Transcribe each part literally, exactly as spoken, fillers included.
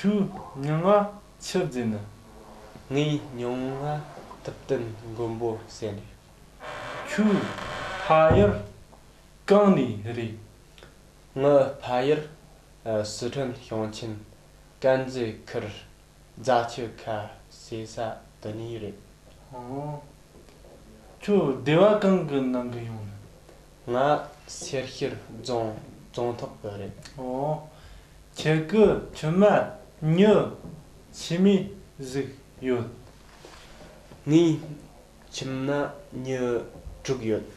ཁྱོའི་མྱིང་ང་ཆི་ཟེར་ནི། ངའི་མྱིང་ང་ཐུབ་བསྟན་མགོན་པོ་ཟེར་ནི། ཁྱོའི་ཕ་ཡུལ་གང་ནས་རེད། ངའི་ཕ་ཡུལ་ཨ་སི་ཁྲོན་ཞིང་ཆེན་དཀར་མཛེས་ཁུལ་རྫ་ཆུ་ཁ་ཟེར་ས་དེ་ནས་རེད། ཨོ། ཁྱོད་སྡེ་བ་གང་གི་ནང་གི་ཡོང་ནི། ང་སེར་ཤུལ་རྫོང་རྫོང་ཐོག་གི་རེད། ཨོ། ཁྱེད་ཀྱི་ཁྱིམ་མ་མྱི་ཆི་མོ་ཟིག་ཡོད། ངའི་ཁྱིམ་མ་མྱི་དྲུག་ཡོད།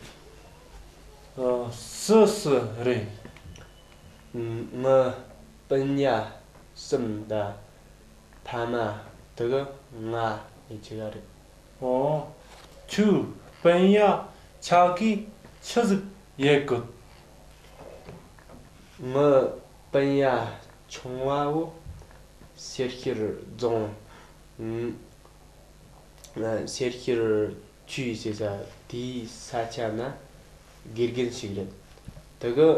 ཨ། སུ་སུ་རེད། ང་སྤུན་ཀྱག་གསུམ་དང་ཕ་མ་དེ་གི་ང་ནས་ཆེ་ག་རེད། ཨོ། ཁྱོའི་སྤུན་ཀྱག་ཆ་གིས་ཆི་ཟིག་ཡེད་གོ། ངའི་སྤུན་ཀྱག་ཆུང་བ་བོ་སེར་ཤུལ་རྫོང་། ཨ། སེར་ཤུལ་ཆུས་ཟེར་ས་དེའི་ས་ཆ་ན་དགེ་རྒན་ཞིག་རེད། དེ་གི་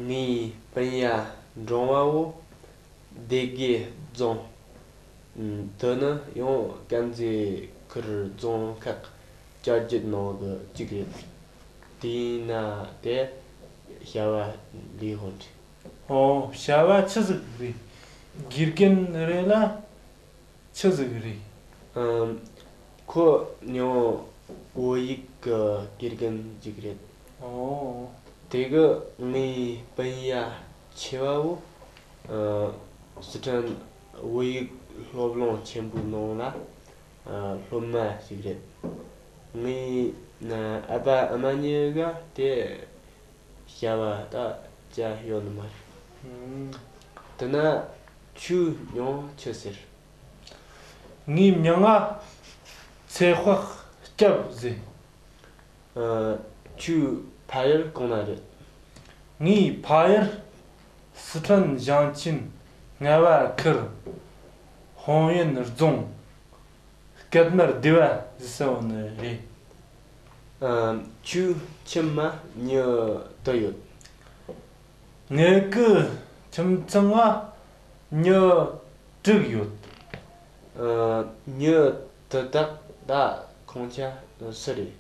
ངའི་སྤུན་ཀྱག་འབྲིང་བ་བོ་སྡེ་དགེ་རྫོང་། ཨ། དེ་ནི་ཡང་དཀར་མཛེས་ཁུལ་རྫོང་ཁག་བཅོ་བརྒྱད་ནང་གི་གཅིག་རེད། དེས་ན་དེ་བྱ་བ་ལས་ཧོན་ཨོ། བྱ་བ་ཆི་ཟིག་རེད། དགེ་རྒན་རེད་ལ་ཆི་ཟིག་རེད། ཨམ། ཁོ་ཡང་བོད་ཡིག་གི་དགེ་རྒན་ཅིག་རེད། ཨོ། དེ་གི་ངའི་སྤུན་ཀྱག་ཆེ་བ་བོ་ཨ་སི་ཁྲོན་བོད་ཡིག་སློབ་གླིང་ཆེན་པོའི་ནང་ལ་ཨ་སློབ་མ་ཞིག་རེད། ངའི་ཨ་ཨ་ཕ་ཨ་མ་གཉིས་ཀ་དེ་བྱ་བ་ད་བྱས་ཡོད་ནི་མ་རེད། ཨུམ། དེ་ན་ཁྱོའི་མྱིང་ང་ཆི་ཟེར། ངའི་མྱིང་ང་ཚེ་དཔག་སྐྱབས་ཟེར། ཨ། ཁྱོའི་ཕ་ཡུལ་གང་ན་རེད། ངའི་ཕ་ཡུལ་སི་ཁྲོན་ཞིང་ཆེན་རྔ་བ་ཁུལ་ཧོང་ཡོན་རྫོང་སྐེད་དམར་སྡེ་བ་ཟེར་བ་ནི་རེད། ཨ། ཁྱོའི་ཁྱིམ་མ་མྱི་དུ་ཡོད། ངེད་ཀྱི་ཁྱིམ་ཚང་ང་མྱི་དྲུག་ཡོད། ཨ། མྱི་དེ་དག་ད་ཁོང་ཆ་སུ་རེད།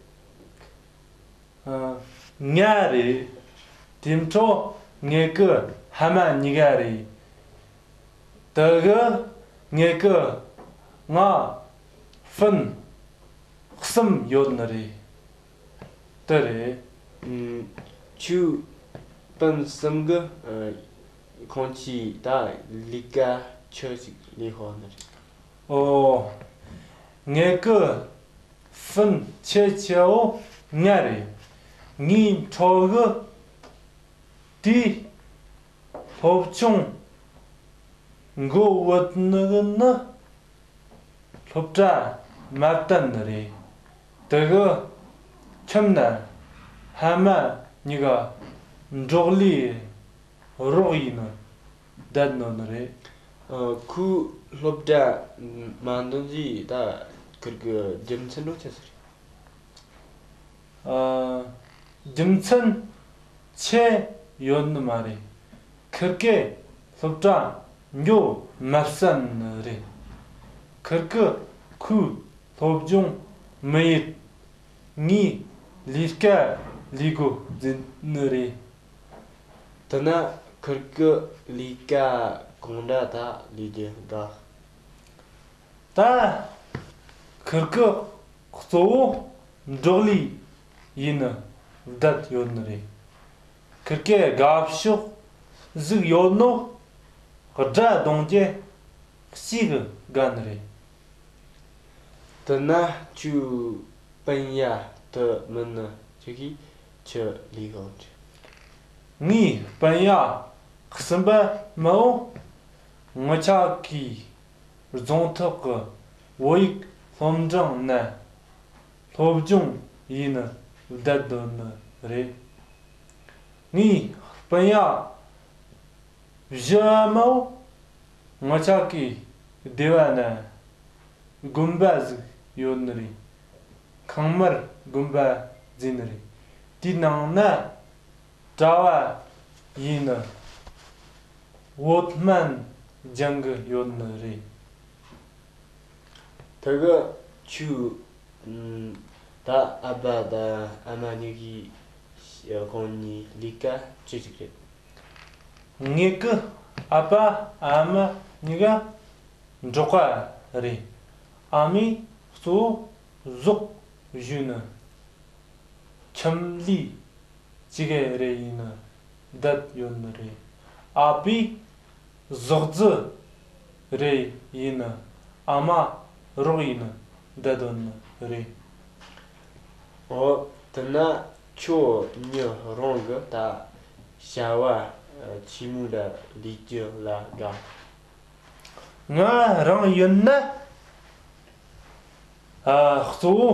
ཨ། ང་རེད། དེ་འཕྲོ་ངེད་ཀྱི་ཕ་མ་གཉིས་ཀ་རེད། དེ་གི་ངེད་ཀྱི་ང་སྤུན་གསུམ་ཡོད་ནི་རེད། དེ་རེད། ཨུམ། ཁྱོའི་སྤུན་གསུམ་གི་ཨ་ཁོང་ཚོས་ད་ལས་ཀ་ཆི་ཟིག་ལས་ཧོ་ནི་རེད། ཨོ། ངེད་ཀྱི་སྤུན་ཆེ་ཆེ་བོ་ང་རེད། ངའི་འཕྲོ་གི་དེའི་སློབ་ཆུང་འགོ་བོ་ནི་གི་ནི་སློབ་གྲྭ་མ་བཏང་ནི་རེད། དེ་གི་ཁྱིམ་ན་ཕ་མ་གཉིས་ཀ་འབྲོག་ལས་རོགས་ཡིན་ནི་བསྡད་ནོ་ནི་རེད། ཨ། ཁོའི་སློབ་གྲྭ་མ་འདོན་ཟིག་ད་ཁུར་གི་རྒྱུ་མཚན་རོ་ཆི་ཟིག་རེད། ཨ། རྒྱུ་མཚན་ཆེ་ཡོད་ནི་མ་རེད། ཁུར་གེ་སློབ་གྲྭ་འགྱོ་མ་བསམ་ནི་རེད། ཁུར་གི་ཁོའི་སློབ་སྦྱོང་མི་ཡེད། ངས་ལས་ཀ་ལས་དགོ་ཟེར་ནི་རེད། དེ་ན་ཁུར་གི་ལས་ཀ་གང་འདྲ་ད་ལས་རྒྱུ་འདྲ། ད་ཁུར་གི་གཙོ་བོ་འབྲོག་ལས་ཡིན་ནི་བསྡད་ཡོད་ནི་རེད། ཁུར་གི་དགའ་ཕྱོགས་ཟིག་ཡོད་ནོ་དགྲ་གདོང་གི་གཅིག་གི་དགའ་ནི་རེད། དེ་ན་ཁྱོའི་སྤུན་ཡ་དེ་མིན་ནི་ཁྱེད་ཀྱིས་ཆི་ལས་གོ་རྒྱུ། ངའི་སྤུན་ཡ་གསུམ་པ་མ་བོ་ངི་ཆ་གིས་རྫོང་ཐོག་གི་བོད་ཡིག་སློབ་འབྲིང་ན་སློབ་སྦྱོང་ཡིན་ནི་བསྡད་དོ་ནི་རེད། ངའི་སྤུན་ཡ་བཞི་བ་མ་བོ་ངི་ཆ་གི་སྡེ་བ་ན་དགོན་པ་ཟིག་ཡོད་ནི་རེད། ཁང་དམར་དགོན་པ་ཟེར་ནི་རེད། དེའི་ནང་ན་གྲྭ་བ་ཡིན་ནི་བོད་སྨན་ སྦྱང་གི་ཡོད་ནི་རེད། དེ་གི་ཁྱོས་ད་ཨ་ཕ་དང་ཨ་མ་གཉིས་ཀྱི་ཁོང་གཉིས་ལས་ཀ་ཅི་ཞིག་རེད། ངེད་ཀྱི་ཨ་ཕ་ཨ་མ་གཉིས་ཀ་འབྲོག་པ་རེད། ཨ་མས་གཙོ་བོ་ཟོག་བཞོས་ནི། ཁྱིམ་ལས་ཅི་ག་རེ་ཡིན་ནི་བསྡད་ཡོད་ནི་རེད། ཨ་ཕས་ཟོག་རྫི་རེ་ཡིན་ནི། ཨ་མ་རོགས་ཡིན་ནི་བསྡད་ཡོད་ནི་རེད། འོ། དེ་ན་ཁྱོད་མྱི་རང་གི་ད་བྱ་བ་ཆི་མོ་འདྲ་ལས་རྒྱུ་ལ་དགའ། ང་རང་ཡིན་ན། ཨ། གཙོ་བོ་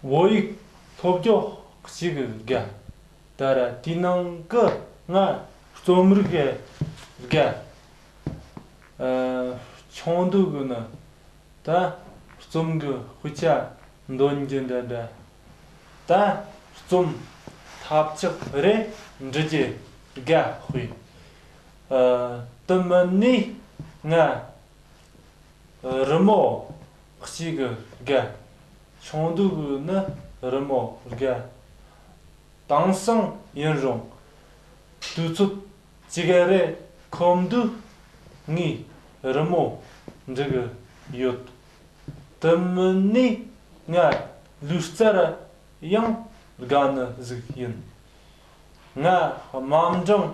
བོད་ཡིག་སློབ་སྦྱོང་ཞིག་དགའ། ད་ར་དེའི་ནང་གི་ང་རྩོམ་རིག་དགའ། ཨ། ཆུང་དུས་གི་ནི་ད་རྩོམ་གི་དཔེ་ཆ་འདོན་རྒྱུ་འདྲ་འདྲ། ད་རྩོམ་ཐབས་ཆག་རེ་འབྲི་རྒྱུ་དགའ་དཔེ། ཨ། དེ་མིན་ནི་ང་རི་མོ་ཞིག་དགའ། ཆུང་དུས་གི་ནི་རི་མོ་དགའ། དེང་སང་ཡིན་རུང་དུས་ཚོད་ཅི་ག་རེ་ཁོམ་དུས་ངས་རི་མོ་འབྲི་གི་ཡོད། དེ་མིན་ནི་ང་ལུས་རྩལ་ཡང་དགའ་ནི་ཟིག་ཡིན། ང་དམའ་འབྲིང་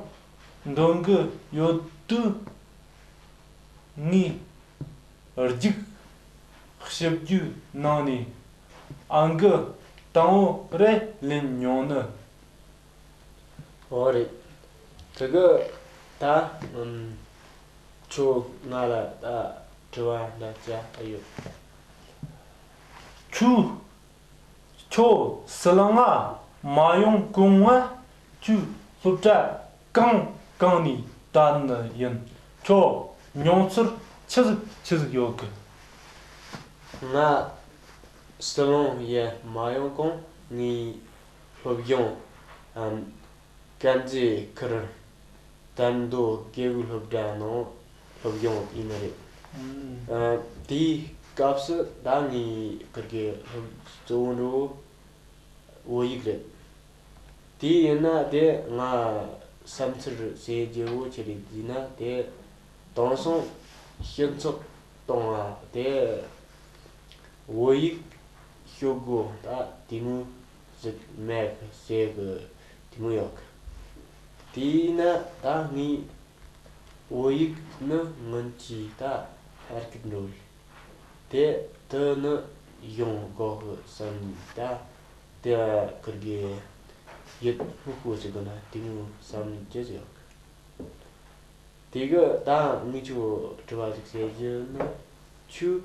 འདོན་གི་ཡོད་དུས་ངས་རྒྱུགས་ཞིབ་རྒྱུའི་ནང་ནས་ཨང་ཀི་དང་པོ་རེ་ལེན་མྱོང་ནི། འོ་རེད། དེ་གི་ད་ཨམ། ཁྱོད་ང་ལ་ད་དྲི་བ་འདྲ་ཅིག་ཡོད། ཁྱོད། ཁྱོད་ཟི་ལིང་ང་མ་ཡོང་གོང་ང་ཁྱོས་སློབ་གྲྭ་གང་གང་ནས་བསྡད་ནི་ཡིན། ཁྱོད་མྱོང་ཚོར་ཆི་ཟིག་ཆི་ཟིག་ཡོད་གི། ང་ཟི་ལིང་ཡེ་མ་ཡོང་གོང་ངའི་སློབ་སྦྱོང་ཨམ། དཀར་མཛེས་ཁུལ་དར་མདོ་དགེ་འོས་སློབ་གྲྭ་ནང་སློབ་སྦྱོང་ཡིན་ནི་རེད། ཨ། དེའི་སྐབས་སུ་ད་ངའི་ཁུར་གི་སློབ་གཙོ་བོ་འགྲོ་བོ་བོད་ཡིག་རེད། དེ་ཡིན་ན་དེ་ང་བསམ་ཚུལ་ཟེར་རྒྱུ་བོ་ཆི་རེད་ཟེར་ན། དེ་དེང་སང་སྤྱི་ཚོགས་སྟེང་ང་དེ་བོད་ཡིག་ཤོད་དགོས་ད་དེ་མོ་ཟིག་མེད་གི་ཟེར་གི་དེ་མོ་ཡོད་གི། དེས་ན་ད་ངས་བོད་ཡིག་ནི་སྔོན་གྱི་ད་ཕ་སྐད་འགྲོ་རེད། དེ་དེ་ནི་ཡོང་དགོས་གི་བསམ་ནས་ད་དེ་ཁུར་གི་ཡིད་སྨོན་པོ་ཟིག་གི་ན་དེ་མོ་བསམ་གྱི་ཡོད་གི། དེ་གི་ད་ངས་ཁྱོད་དྲི་བ་ཟིག་བཤད་རྒྱུ་ནི། ཁྱོས་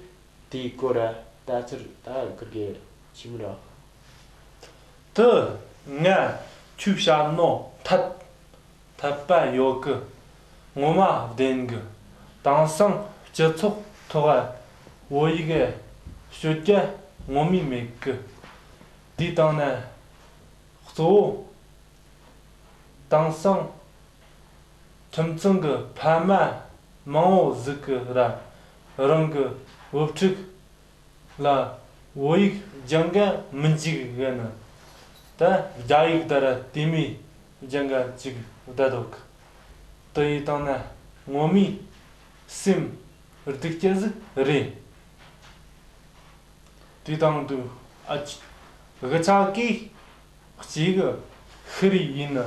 དེའི་སྐོར་ལྟ་ཚུལ་ད་ཁུར་གི་ཆི་མོ་རེད། དེ་ང་ཁྱོས་བཤད་ནོ་འཐད་འཐད་པ་ཡོད་གི། ངོ་མ་བདེན་གི། དེང་སང་སྤྱི་ཚོགས་ཐོག་བོད་ཡིག་ཤོད་རྒྱུ་ངོ་མས་མེད་གི། དེའི་སྟེང་ན་གཙོ་བོ་དེང་སང་ཁྱིམ་ཚང་གི་ཕ་མ་མང་བོ་ཟིག་གི་ར་རང་གི་བུ་ཕྲུག་ལ་བོད་ཡིག་སྦྱང་ག་མི་འཇུག་གི་ནི། ད་རྒྱ་ཡིག་ད་ར་དེ་མོ་སྦྱང་ག་ཅིག་བསྡད་འདུག། དེ་ཡི་སྟེང་ན་ངོ་མའི་སེམས་སྡུག་ཅན་ཟིག་རེད། དེ་དང་དུ་ཨ་ཅི་དབུ་ཆ་གི་གཅིག་གི་ཤི་རི་ཡིན་ནི།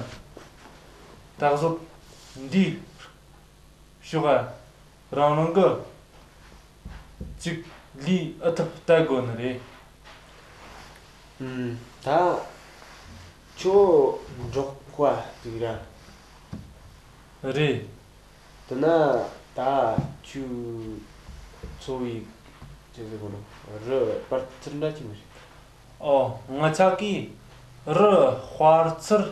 ད་གཟོད་འདི་ཕྱོགས་རང་རང་གི་ཅིག་ལས་ཨེ་ཐུབ་ལྟ་དགོས་ནི་རེད། ཨུམ། ད་ཁྱོད་འབྲོག་པ་ཟིག་ར། རེད། དེ་ན་ད་ཁྱོད་འཚོ་བའི་ཅི་ཟེར་གོ་ནོ། རི་སྤར་ཚུལ་འདྲ་ཅིག་མི་རེད། ཨོ། ང་ཅག་གི་རི་སྤར་ཚུལ་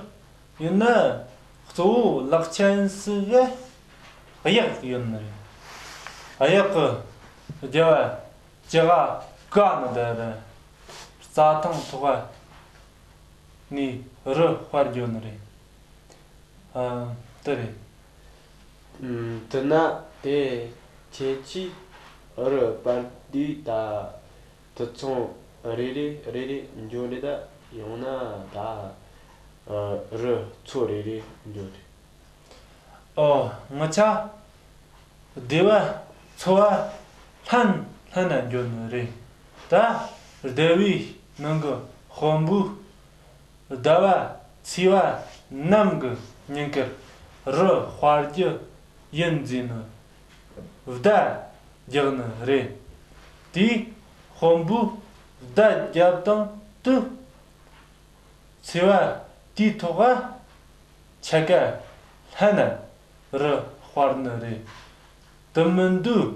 ཡིན་ན་གཙོ་བོ་ལག་ཆེན་ཟིག་གི་གཡག་ཡོད་ནི་རེད། གཡག་གི་རྒྱབ་ལྕགས་ཀ་ནི་དེ་རེད། རྩྭ་ཐང་ཐོག་ནས་རི་སྤར་རྒྱུ་ནི་རེད། ཨ། དེ་རེད། ཨུམ། དེ་ན་དེ་ཁྱེད་ཀྱིས་རི་སྤར་དུས་ད་དུད་ཚང་རེ་རེ་རེ་རེ་འགྱོ་རེ་ད། ཡང་ན་ད་རི་མཚོ་རེ་རེ་འགྱོ་རེ། ཨོ། ངི་ཆོ་སྡེ་བ་ཚོ་བ་ལྷན་ལྷན་ན་འགྱོ་ནི་རེད། ད་སྡེ་བའི་ནང་གི་དཔོན་པོས་ཟླ་བ་ཚེས་པ་གནམ་གི་ཉིན་དཀར་རི་དཔར་རྒྱུ་ཡིན་ཟེར་ནི་བརྡ་རྒྱག་ནི་རེད། དེའི་དཔོན་པོས་བརྡ་རྒྱབ་དང་དུས་ཚེས་པ་དེའི་ཐོག་ཆ་ག་ལྷན་ན་རི་དཔར་ནི་རེད། དེ་མིན་དུས་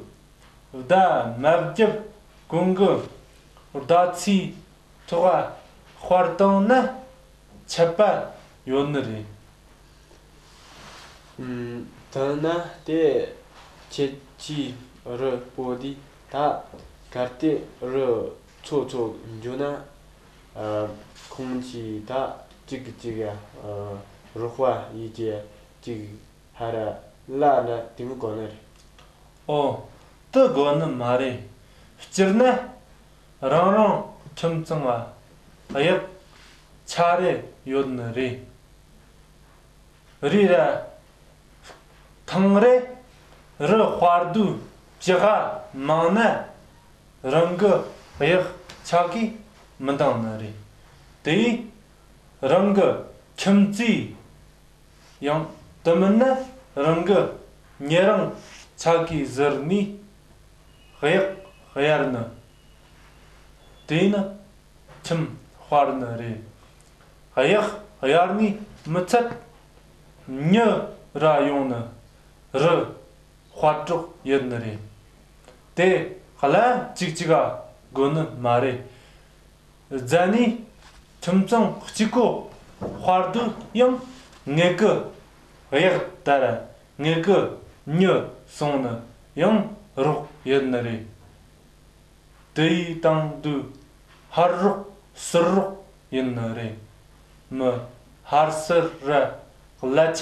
བརྡ་མ་བརྒྱབ་གོང་གི་ཟླ་ཚེས་ཐོག་དཔར་བཏང་ན་ཆད་པ་ཡོད་ནི་རེད། ཨུམ། དེ་ན་དེ་ཁྱེད་ཀྱིས་རི་སྤོ་དུས་ད་གལ་ཏེ་རི་མཚོ་མཚོ་འགྱོ་ན། ཨ། ཁོང་གིས་ད་གཅིག་གིས་གཅིག་ཡ། ཨ། རོགས་པ་ཡེད་ཀྱི་གཅིག་ཧར་ར་ལ་ན་དེ་མོ་དགོ་ནི་རེད། ཨོ། དེ་དགོ་ནི་མ་རེད། སྤྱིར་ན་རང་རང་ཁྱིམ་ཚང་ང་གཡག་ཆ་རེ་ཡོད་ནི་རེད། རེ་རེ་ཐེངས་རེ་རི་དཔར་དུས་བྱི་ཧ་མང་ན་རང་གི་གཡག་ཆ་གིས་མི་འདང་ནི་རེད། དེ་ཡིས་རང་གི་ཁྱིམ་མཚེས་ཡང་དེ་མིན་ན་རང་གི་ཉེ་རིང་ཆ་གིས་ཟུར་ནས་གཡག་གཡར་ནི། དེ་ནི་ཁྱིམ་དཔར་ནི་རེད། གཡག་གཡར་ནས་མི་ཚད་མྱི་ར་ཡོང་ནི་རི་དཔར་གྲོགས་ཡིན་ནི་རེད། དེ་གླ་གཅིག་གཅིག་ག་དགོ་ནི་མ་རེད། རྫ་ནས་ཁྱིམ་ཚང་གཅིག་གོ་དཔར་དུས་ཡང་ངེད་ཀི་གཡག་དར་ངེད་ཀི་མྱི་སོང་ནི་ཡང་རོགས་ཡིན་ནི་རེད། དེ་ཡི་དང་དུ་ཧར་རོགས་ཚུར་རོགས་ཡིན་ནི་རེད། མི་ཧར་ཚུར་ར་གླ་ཆ་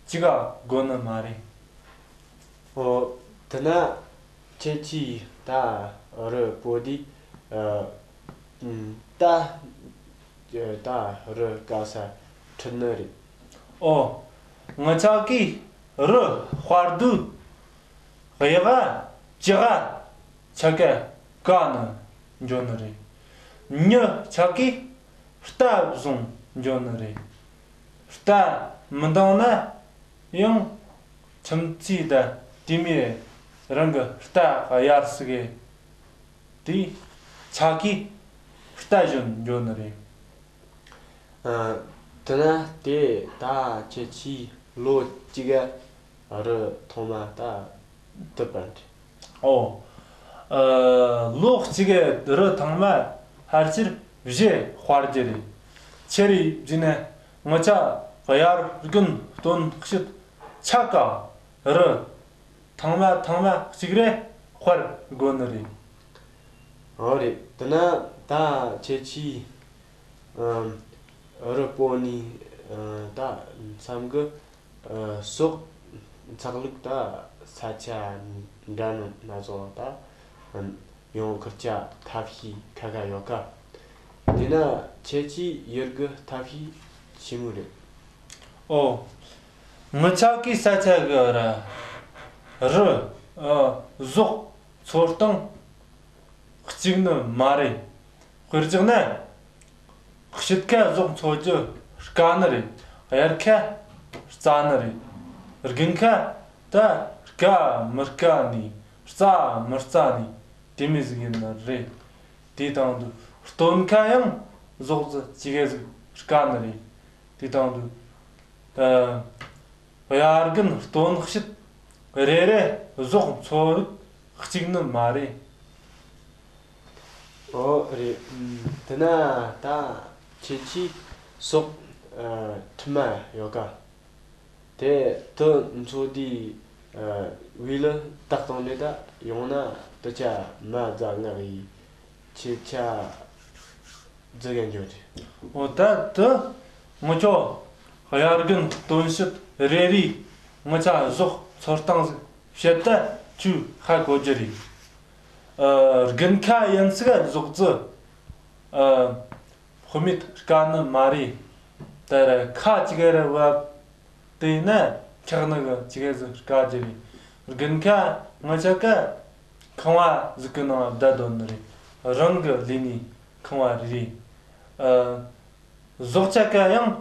གཅིག་ག་དགོ་ནི་མ་རེད། ཨོ། དེ་ན་ཁྱེད་ཀྱིས་ད་རི་སྤོ་དུས། ཨ། ད་ད་རི་ག་ས་ཁྲིད་ནི་རེད། ཨོ། ངི་ཆོ་གིས་རི་དཔར་དུས་གཡག་བྱི་ཧ་ཆ་ག་བཀག་ནི་འགྱོ་ནི་རེད། མྱི་ཆ་གིས་རྟ་བཟུང་འགྱོ་ནི་རེད། རྟ་མི་འདང་ན་ཡང་ཁྱིམ་མཚེས་ད་དེ་མོ་རང་གི་རྟ་གཡར་ཟིག་གི་དེ་ཆ་གིས་རྟ་བཞོན་འགྱོ་ནི་རེད། ཨ། དེ་ན་དེ་ད་ཁྱེད་ཀྱིས་ལོ་གཅིག་ག་རི་ཐོག་མ་ད་དུད་པ་འདྲི། ཨོ། ཨ། ལོ་གཅིག་གི་རི་ཐང་མ་ཕལ་ཆེར་བཞི་དཔར་རྒྱུ་རེད། ཆི་རེད་ཟེར་ན་ངི་ཆོ་གཡར་རྒན་སྟོན་བྱེད་ཆ་ག་རི་ཐང་མ་ཐང་མ་གཅིག་རེ་དཔར་དགོ་ནི་རེད། ཨོ་རེད། དེ་ན་ད་ཁྱེད་ཀྱིས། ཨམ། རི་སྤོ་ནི། ཨ། ད་མཚམས་གི། ཨ། ཟོག་ཚགས་ལུག་ད་ས་ཆ་འདྲ་ནི་ན་ཚོ་ད། ཨམ། ཡང་ཁུར་ཆ་ཐབས་ཤེས་ཁ་ཁ་ཡོད་ཀ། དེ་ན་ཁྱེད་ཀྱིས་ཡུལ་གི་ཐབས་ཤེས་ཆི་མོ་རེད། ཨོ། ངི་ཆོ་གི་ས་ཆ་གི་ར་རི། ཨ། ཟོག་འཚོ་སྟངས་གཅིག་ནི་མ་རེད། དཔེར་བཞག་ན། དཔྱིད་ཀ་ཟོག་འཚོ་རྒྱུ་དཀའ་ནི་རེད། དབྱར་ཁ་རྩྭ་ནི་རེད། དགུན་ཁ་ད་དཀའ་མི་དཀའ་ནི་རྩྭ་མི་རྩྭ་ནི་དེ་མོ་ཟིག་ཡིན་ནི་རེད། དེ་དང་དུ་སྟོན་ཁ་ཡང་ཟོག་ཙི་ཅི་གེ་ཟིག་དཀའ་ནི་རེད། དེ་དང་དུ། ཨ། དབྱར་དགུན་སྟོན་དཔྱིད་རེ་རེ་ཟོག་འཚོ་རིགས་གཅིག་ནི་མ་རེད། ཨོ་རེད། ཨམ། དེ་ན་ད་ཁྱེད་ཀྱིས་ཟོག་ཨ། ཁྲིམས་མ་ཡོད་ཀ། དེ་དུ་འཚོ་དུས། ཨ། བི་ལི་བཏགས་བཏང་ནས་ད་ཡང་ན་དུ་ཆ་མ་རྫ་ངག་ཡིས་ཁྱེད་ཆ་རྫི་གན་འཇོག་རྒྱུ། འོ། ད་དུ་ངི་ཆོ་དབྱར་དགུན་སྟོན་དཔྱིད་རེ་རེ་ངི་ཆོ་ཟོག་ འཚོ་སྟངས་ཟིག་བཤད་ད་ཁྱོས་ཧ་གོ་རྒྱུ་རེད། ཨ། དགུན་ཁ་ཡིན་ཟིག་ག་ཟོག་རྫི། ཨ། དཔེ་མེད་དཀའ་ནི་མ་རེད། དེ་ར་ཁ་ཅིག་ར་བབས། དེ་ན་འཁྱག་ནི་གི་ཅིག་ཟིག་དཀའ་རྒྱུ་རེད། དགུན་ཁ་ང་ཆ་ཀ་ཁང་བ་ཟིག་གི་ནང་བསྡད་སྡོད་ནི་རེད། རང་གི་ལས་ནི་ཁང་བ་རེད། ཨ། ཟོག་ཆ་ཀ་ཡང་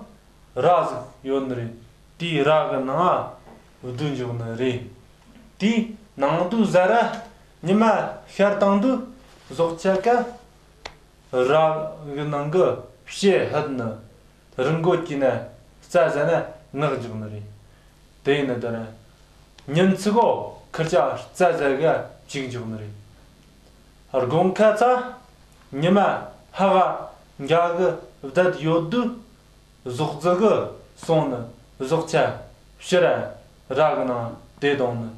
ར་ཟིག་ཡོད་ནི་རེད། དེའི་ར་གི་ནང་ང་བསྡད་འཇོག་ནི་རེད། དེའི་ནངས་དུས་ཟ་ར་ཉི་མ་ཤར་བཏང་དུས་ཟོག་ཆ་ཀ་ར་གི་ནང་གི་བྱེ་ཕུད་ནི། རི་མགོ་དཀྱིལ་ན་རྩྭ་ཟ་ན་ངག་འཇོག་ནི་རེད། དེ་ཡིན་ན་ད་ར་ཉིན་ཅིག་གོ་ཁུར་ཆ་རྩྭ་ཟ་ག་བཅུག་འཇོག་ནི་རེད། དགུན་ཁ་ཚ་ཉི་མ་ཧ་ག་འགའ་གི་བསྡད་ཡོད་དུས་ཟོག་རྫི་གི་སོང་ནི་ཟོག་ཆ་ཕྱིར་ར་ར་གི་ནང་དེད་ཡོང་ནི་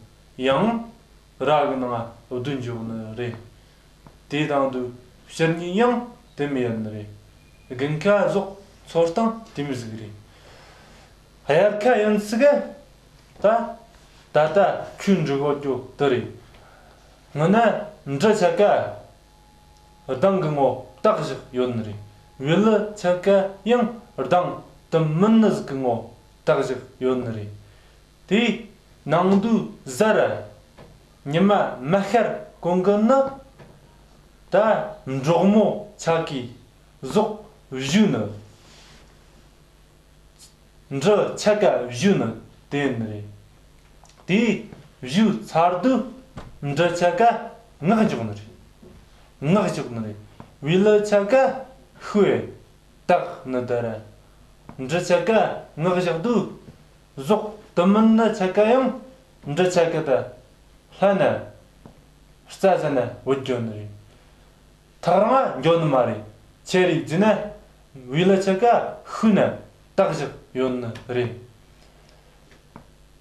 ཡང་ར་གི་ནང་བསྡད་འཇོག་ནི་རེད། དེ་དང་དུས་ཕྱི་ཉིན་ཡང་དེ་མོ་ཡིན་ནི་རེད། དགུན་ཁ་ཟོག་འཚོ་སྟངས་དེ་མོ་ཟིག་རེད། དབྱར་ཁ་ཡིན་ཟིག་ག་ད་ད་ལྟ་ཁྱོས་འདྲི་གོ་རྒྱུ་དེ་རེད། སྔོན་ན་འབྲི་ཆ་ཀ་གདང་གི་ངོ་བཏགས་བཞག་ཡོད་ནི་རེད། བེའུ་ལི་ཆ་ཀ་ཡང་གདང་དེ་མིན་ནི་ཟིག་གི་ངོ་བཏགས་བཞག་ཡོད་ནི་རེད། དེ་ནངས་དུས་ཟ་ར་ཉི་མ་མ་ཤར་གོང་གི་ནི་ད་འབྲོག་མོ་ཆ་གིས་ཟོག་བཞོས་ནི། འབྲི་ཆ་ཀ་བཞོས་ནི་དེ་ཡིན་ནི་རེད། དེ་བཞོས་ཚར་དུས་འབྲི་ཆ་ཀ་ངག་འཇོག་ནི་རེད། ངག་འཇོག་ནི་རེད། བེའུ་ལི་ཆ་ཀ་ཤུ་བཏགས་ནི་དེ་ར། འབྲི་ཆ་ཀ་ངག་བཞག་དུས་ཟོག་དེ་མིན་ནི་ཆ་ཀ་ཡང་འབྲི་ཆ་ཀ་ད་ལྷན་ན་རྩྭ་ཟ་ན་བུད་འགྱོ་ནི་རེད། ཐག་རིང་ང་འགྱོ་ནི་མ་རེད། ཁྱེད་རིག་བརྫིས་ན་བེའུ་ལི་ཆ་ཀ་ཤུ་ན་བཏགས་བཞག་ཡོད་ནི་རེད།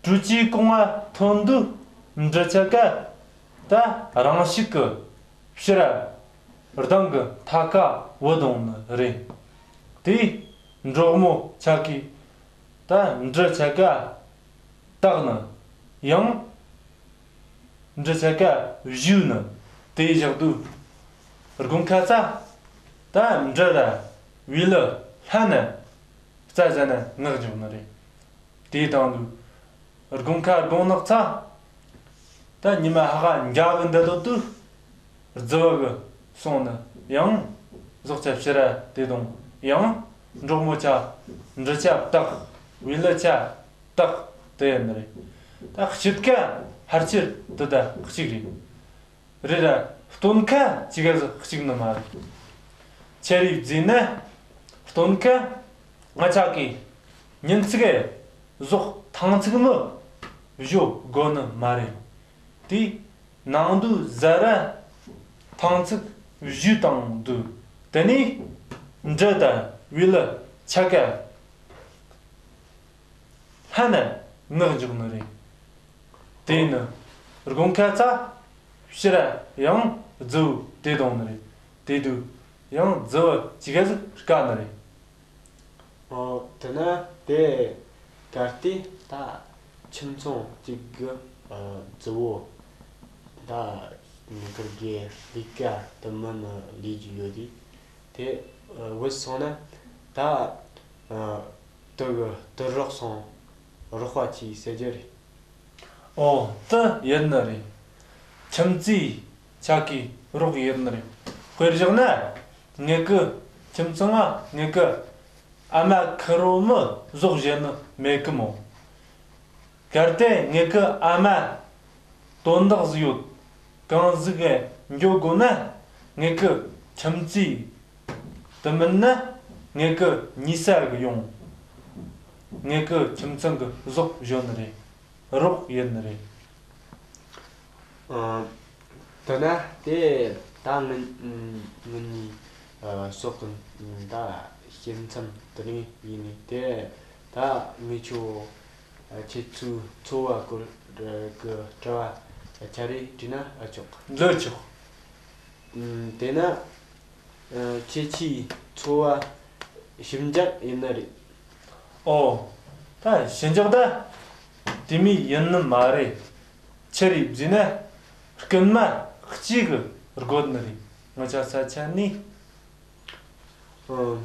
དྲོ་སྐྱིད་གོང་ང་ཐོན་དུས་འབྲི་ཆ་ཀ་ད་རང་ཤུགས་ཀྱིས་ཕྱིར་ར་གདང་གི་མཐའ་ཀ་བུད་ཡོང་ནི་རེད། དེ་འབྲོག་མོ་ཆ་གིས་ད་འབྲི་ཆ་ཀ་བཏགས་ནི་ཡང་འབྲི་ཆ་ཀ་བཞོས་ནི་དེ་བཞག་དུས་དགུན་ཁ་ཚ་ད་འབྲི་ར་བེའུ་ལི་ལྷན་ན་རྩྭ་ཟ་ན་ངག་འཇོག་ནི་རེད། དེ་དང་དུས་དགུན་ཁ་དགུན་ནག་ཚ་ད་ཉི་མ་ཧ་ག་འགའ་གི་འདི་ལོ་དུས་རྫི་བོ་གི་སོང་ནི་ཡང་ཟོག་ཆ་ཕྱིར་ར་དེད་ཡོང་ཡང་འབྲོག་མོ་ཆ་འབྲི་ཆ་བཏགས། བེའུ་ལི་ཆ་བཏགས་དེ་ཡིན་ནི་རེད། ད་དཔྱིད་ཀ་ཕལ་ཆེར་དེ་ད་གཅིག་རེད། རེད་ར་སྟོན་ཁ་ཅིག་ག་ཟིག་གཅིག་ནི་མ་རེད། ཁྱེད་རིག་བརྫིས་ན་སྟོན་ཁ་ང་ཆ་གིས་ཉིན་ཅིག་ག་ཟོག་ཐེངས་གཅིག་མི་བཞོ་དགོ་ནི་མ་རེད། དེ་ནངས་དུས་ཟ་ར་ཐེངས་གཅིག་བཞོས་བཏང་དུས་དེ་ནས་འབྲི་ད་བེའུ་ལི་ཆ་ཀ་ལྷན་ན་ངག་འཇོག་ནི་རེད། དེ་ནི་དགུན་ཁ་ཚ་ཕྱིར་ར་ཡང་རྫི་བོ་དེད་ཡོང་ནི་རེད། དེ་དུས་ཡང་རྫི་བོ་ཅིག་ག་ཟིག་དཀའ་ནི་རེད། ཨོ། དེ་ན་དེ་གལ་ཏེ་ད་ཁྱིམ་ཚང་གཅིག་གི་ཨ་རྫི་བོ་ད་ངེད་ཀར་གི་ལས་ཀ་དེ་མིན་ནི་ལས་རྒྱུ་ཡོད་དེ། དེ་ཨ་བུད་སོང་ན་ད་ཨ་དེ་གི་དེ་རོགས་སོང་རོགས་པ་གྱིས་ཟེར་རྒྱུ་རེད། ཨོ། དེ་ཡིན་ནི་རེད། ཁྱིམ་མཚེས་ཆ་གིས་རོགས་ཡིན་ནི་རེད། དཔེར་བཞག་ན་ངེད་ཀི་ཁྱིམ་ཚང་ང་ངེད་ཀི་ཨ་མ་ཁེར་རོ་མི་ཟོག་བཞོ་ནི་མེད་གི་མོ། གལ་ཏེ་ངེད་ཀི་ཨ་མ་དོན་དག་ཟིག་ཡོད། གང་ཟིག་ག་འགྱོ་དགོས་ན་ངེད་ཀི་ཁྱིམ་མཚེས། དེ་མིན་ན་ངེད་ཀི་ཉེ་ས་གི་ཡོང་། ངེད་ཀི་ཁྱིམ་ཚང་གི་ཟོག་བཞོ་ནི་རེད། རོགས་ཡིན་ནི་རེད། ཨ། དེ་ན་དེ་ད་ངེད་ངེད་གཉིས་ཨ་ཟོག་གི་ད་བྱེད་མཚམས་དེ་ནས་ཡིན་ནི། དེ་ད་ངེད་ཆོ་ཨ་ཁྱེད་ཚོའི་འཚོ་བ་སྐོར་གི་དྲི་བ་ཆ་རེ་དྲིས་ན་ཨེ་ཆོག་འདི་ཆོག་ཨུམ། དེ་ན་ཨ་ཁྱེད་ཆོའི་འཚོ་བ་ཞིབ་འཇུག་ཡིན་ནི་རེད། ཨོ། ད་ཞིབ་འཇུག་ད། དེ་མོ་ཡིན་ནི་མ་རེད། ཆི་རེད་ཟེར་ན། རྐུན་མ་གཅིག་གི་དགོས་ནི་རེད། ང་ཅག་ས་ཆ་ནས། ཨང་།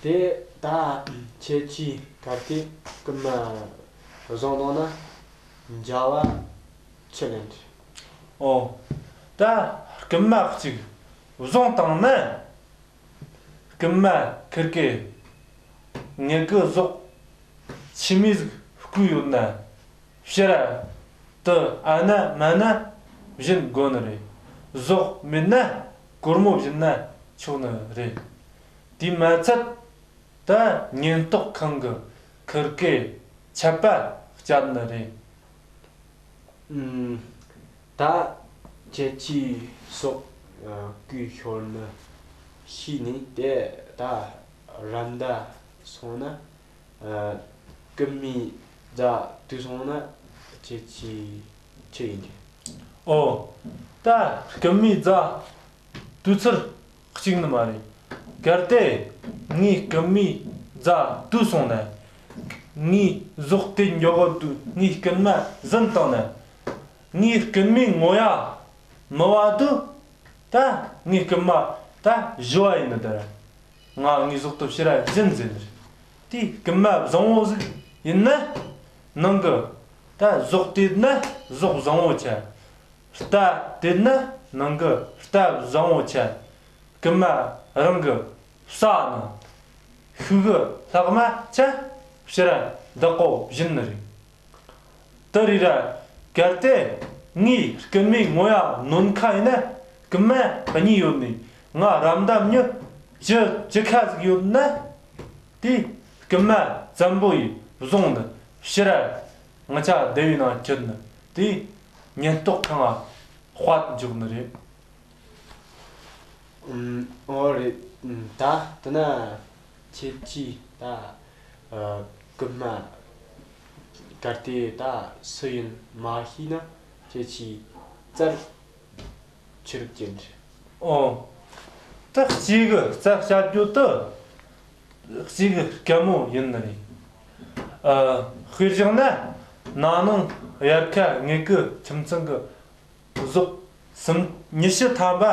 དེ་ད་ཁྱེད་ཀྱིས་གལ་ཏེ་རྐུན་མ་བཟུང་བཏང་ན་འཇལ་བ་ཆི་ལེན་རེད། ཨོ། ད་རྐུན་མ་གཅིག་བཟུང་བཏང་ན། རྐུན་མ་ཁིར་གེ་ངེད་ཀྱི་ཟོག་ཆི་མོ་ཟིག་རྐུས་ཡོད་ན། ཕྱིར་ར་དེ་ཨ་ན་མ་ན་བྱིན་དགོས་ནི་རེད། ཟོག་མེད་ན་སྒོར་མོ་བྱིན་ན་ཆོག་ནི་རེད། དེ་མ་ཚད་ད་ཉེན་རྟོག་ཁང་གི་ཁིར་གེ་ཆད་པ་གཅོད་ནི་རེད། ཨུམ། ད་ཁྱེད་ཀྱིས་ཟོག་ཨ་རྐུས་ཤོར་ནི་ཤེས་ནས་དེ་ད་ར་མདའ་སོང་ན། ཨ། རྐུན་མའི་རྫ་དུས་སོང་ན་ཁྱེད་ཀྱིས་ཆི་ཡིན་གྱི། ཨོ། ད་རྐུན་མའི་རྫ་དུས་ཚོད་གཅིག་ནི་མ་རེད། གལ་ཏེ་ངའི་རྐུན་མའི་རྫ་དུས་སོང་ན། ངའི་ཟོག་དེ་འཇོག་གི་དུས་ངའི་རྐུན་མ་ཟིན་བཏང་ན། ངའི་རྐུན་མའི་ངོ་ཡ་མི་བ་དུས། ད་ངའི་རྐུན་མ་ད་ཞུ་བ་ཡིན་ནི་ད་ར། ང་ངའི་ཟོག་ཏུ་ཕྱིར་ར་བྱིན་ཟིན་རེད། དེ་རྐུན་མ་བཟང་བོ་ཟིག་ཡིན་ན། ནང་གི་ད་ཟོག་དེ་ན་ཟོག་བཟང་བོ་ཆ། རྟ་དེ་ན་ནང་གི་རྟ་བཟང་བོ་ཆ། རྐུན་མ་རང་གི་ས་ནང་ཤུ་གུ་ལྷག་མ་ཆ་ཕྱིར་ར་བདག་པོ་བྱིན་ནི་རེད། དེ་རེད་ར། གལ་ཏེ་ངའི་རྐུན་མའི་ངོ་ཡ་ནོན་ཁ་ཡིན་ན། རྐུན་མ་གཉིས་ཡོད་ནི་ང་ར་མདའ་མྱི་བཅུ་བཅུ་ཁ་ཟིག་ཡོད་ན། དེ་རྐུན་མ་བཙན་པོ་ཡིས་བཟུང་ནི་ཕྱིར་ར་ང་ཅག་སྡེ་བའི་ནང་ཁྱེར་ནི་དེ་ཉེན་རྟོག་ཁང་ང་དཔར་འཇོག་ནི་རེད། ཨུམ། ཨོ་རེད། ཨུམ། ད་དེ་ན་ཁྱེད་ཀྱིས་ད་ཨ་རྐུན་མ་གལ་ཏེ་ད་སུ་ཡིན་མ་ཤེས་ན་ཁྱེད་ཀྱིས་རྩར་ཆི་རིགས་ཀྱི་འདྲི། ཨོ། ད་གཅིག་གི་རྩར་བཅད་རྒྱུ་དེ་གཅིག་གི་དཀའ་མོ་ཡིན་ནི་རེད། ཨ། དཔེར་བཞག་ན་ན་ནིང་དབྱར་ཁ་ངེད་ཀྱི་ཁྱིམ་ཚང་གི་ཟོག་སུམ་ཉི་ཤུ་ཐམ་པ་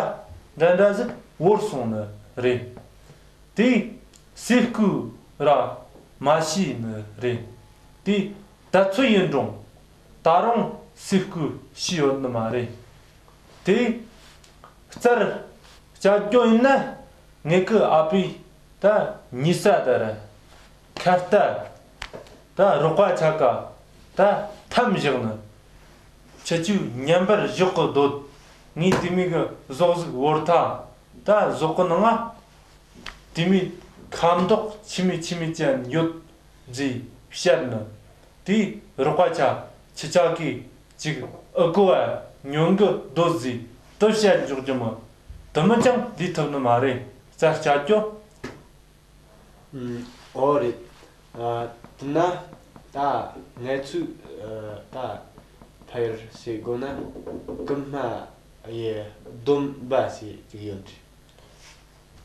འདྲ་འདྲ་ཟིག་བོར་སོང་ནི་རེད། དེ་སུས་རྐུས་ར་མ་ཤེས་ནི་རེད། དེ་ད་ཚོད་ཡིན་རུང་ད་རུང་སུས་རྐུས་ཤེས་ཡོད་ནི་མ་རེད། དེ་རྩར་བཅད་རྒྱུ་ཡིན་ན། ངེད་ཀྱི་ཨ་ཕས་ད་ཉེ་ས་ད་ར་ཁ་རྟ་ད་རོགས་པ་ཆ་ག་ད་འཐམ་བཞག་ནི། ཁྱེད་ཚོས་མཉམ་པར་བཞག་གི་སྡོད། ངས་དེ་མོ་གི་ཟོག་ཟིག་བོར་ཐལ། ད་ཟོག་གི་ནང་ང་དེ་མོ་ཁ་མདོག་ཆི་མོ་ཆི་མོ་ཅན་ཡོད་ཟེར་བཤད་ནི། དེ་རོགས་པ་ཆ་ཁྱེད་ཅག་གིས་ཅིག་ཨུ་གོ་བ་ཉོན་གི་སྡོད་ཟེར་དེ་བཤད་འཇོག་རྒྱུ་མོ། དེ་མོ་ཅང་ལས་ཐུབ་ནི་མ་རེད། རྩར་བཅད་རྒྱུ། ཨུམ། ཨོ་རེད། ཨ། དེ་ན་ད་ང་ཚོས་ཨ་ད་ཕ་ཡུལ་ཟེར་དགོས་ན་རྐུན་མ་ཡི་སྡོམ་པ་ཟེར་ཅིག་ཡོད་རེད།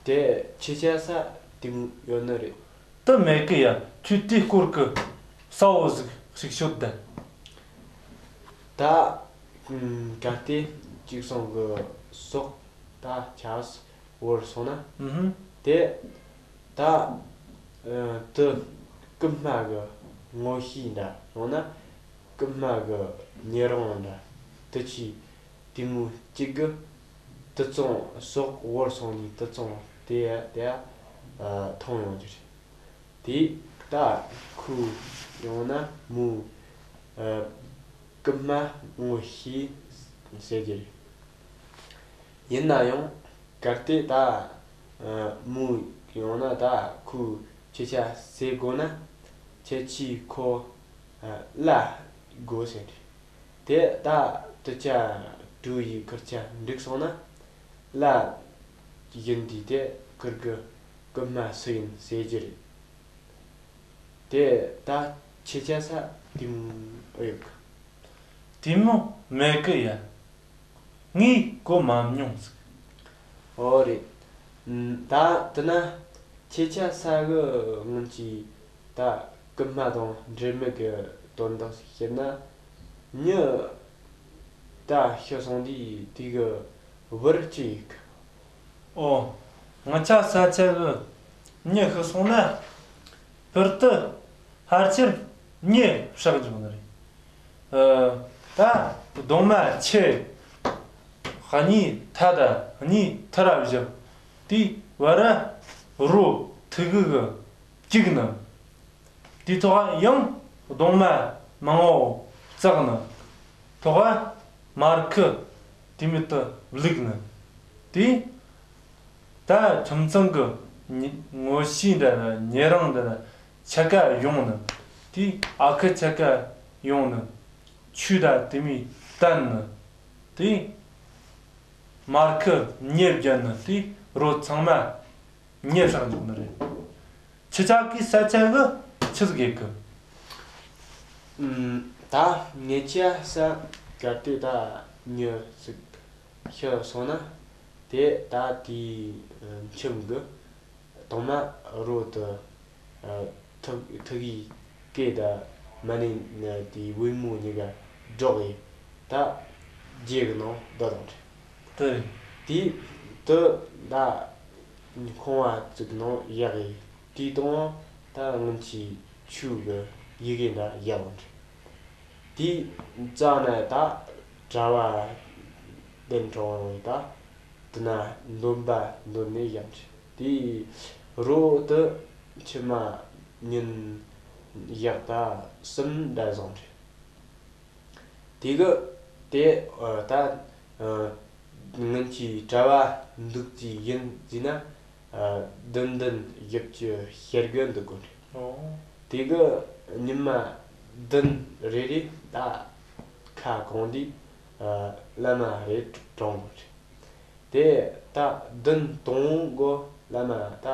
དེ་ཁྱེད་ཅག་ས་དེ་མོ་ཡོད་ནི་རེད། དེ་མེད་གི་ཡ། ཁྱོས་དེའི་སྐོར་གི་གསལ་བོ་ཟིག་ཞིག་ཤོད་དང་། ད་ཨུམ་གལ་ཏེ་གཅིག་སོང་གི་ཟོག་ད་ཆགས་བོར་སོང་ན། ཨུ་ཧུམ། དེ་ད་ཨ་དེ་རྐུན་མ་གི་ངོ་ཤེས་འདྲ་ཡང་ན་རྐུན་མ་གི་ཉེ་རིང་འདྲ་དེ་ཆི་དེ་མོ་གཅིག་གི་དེ་ཚོང་ཟོག་བོར་སོང་ནི་དེ་ཚོང་དེ་དེ་ཨ་མཐོང་ཡོང་རྒྱུ་རེད། དེ་ད་ཁོས་ཡང་ན་མོ་ཨ་རྐུན་མ་ངོ་ཤེས་ཟེར་རྒྱུ་རེད། ཡིན་ན་ཡང་གལ་ཏེ་ད་ཨ་མོ་ཡང་ན་ད་ཁོས་ཁྱེད་ཅག་ཟེར་དགོས་ན་ཁྱེད་ཀྱིས་ཁོ་ཨ་གླ་དགོས་ཟེར། དེ་ད་དེ་ཆ་གྲོ་ཡི་ཁུར་ཆ་འགྲིག་སོང་ན་གླ་ཡིན་དུས་དེ་ཁུར་གི་རྐུན་མ་སུ་ཡིན་ཟེར་རྒྱུ་རེད། དེ་ད་ཁྱེད་ཅག་ས་དེ་མོ་ཨེ་ཡོད་གི། དེ་མོ་མེད་གི་ཡ། ངས་གོ་མ་མྱོང་ཟིག། ཨོ་རེད། ཨུམ། ད་དེ་ན་ཁྱེད་ཅག་ས་གི་སྔོན་གྱི་ད་རྐུན་མ་དང་འབྲེལ་མེད་གི་ དོན་དག་ཞིག་བཤད་ན། མྱི་ད་ཤི་སོང་དུས་དེ་གི་བུ་ར་ཅི་ཡེད་གི། ཨོ། ང་ཆ་ས་ཆ་གི་མྱི་ཤི་སོང་ན། བུར་དུ་ཕལ་ཆེར་མྱེ་བསྲེག་འཇོག་ནི་རེད། ཨ། ད་གདུང་མ་ཆེ། གཉིས་ཐལ་ད་གཉིས་ཐལ་ར་བཞག་དེའི་བར་ར་རོ་ཐུག་གི་གི་བཅུག་ནི། དེའི་ཐོག་ཡང་གདུང་མ་མང་བོ་བཙགས་ནི། ཐོག་མར་ཁུ་དེ་མོ་དེ་བླུགས་ནི། དེ་ད་ཁྱིམ་ཚང་གི་ཉེ་ངོ་ཤེས་འདྲ་ན་ཉེ་རིང་འདྲ་ན་ཆ་ག་ཡོང་ནི། དེ་ཨ་ཁུ་ཆ་ག་ཡོང་ནི། ཆོས་ད་དེ་མོ་བསྟན་ནི། དེ་མར་ཁུ་མྱེ་བརྒྱབ་ནི། དེ་རོ་ཚང་མ་མྱེ་བསྲེག་འཇོག་ནི་རེད། ཁྱེད་ཅག་གི་ས་ཆ་གི་ཆི་ཟིག་ཡེད་གི། ཨུམ། ད་ངེད་ཆ་ས་གལ་ཏེ་ད་མྱི་ཟིག་ཤི་སོང་ན། དེ་ད་དེའི་ཁྱིམ་གི་གདུང་མ་རོ་དེ་ཐུག་ཐུག་གི་སྐེ་ད་མ་ནི་དེའི་པུས་མོ་གཉིས་ཀ་སྒྲོག་གི་ད་རྗེས་གི་ནང་བསྡད་དང་། དེ་དེ་དེ་ད་ཁང་བ་ཟིག་ནང་ཡར་གི་དེའི་དོང་ད་སྔོན་ཆད་ཆོས་གི་ཡི་གེ་འདྲ་ཡག་འདྲ། དེའི་རྩ་ན་ད་གྲྭ་བ་གདན་དྲངས་ཡོད་ད། དེ་ན་འདོན་པ་འདོན་ནས་ཡག་འདྲ། དེའི་རོ་དེ་ཕྱི་མ་ཉིན་ཡག་ད་གསུམ་འདྲ་བཟང་འདྲ། དེ་གི་དེ་ཨ་ད་ཨ་སྔོན་ཆད་གྲྭ་བ་འདུག་རྩིས་ཡིན་ཟེར་ན། ཨ་བདུན་བདུན་བཞི་བཅུ་ཞེ་དགུ་འདུག་གོ། ཨོ། དེ་གི་ཉི་མ་བདུན་རེ་རེ་ད་ཁ་གང་དུས་ཨ་བླ་མ་རེ་དྲངས་གོ། དེ་ད་བདུན་དང་པོ་གི་བླ་མ་ད་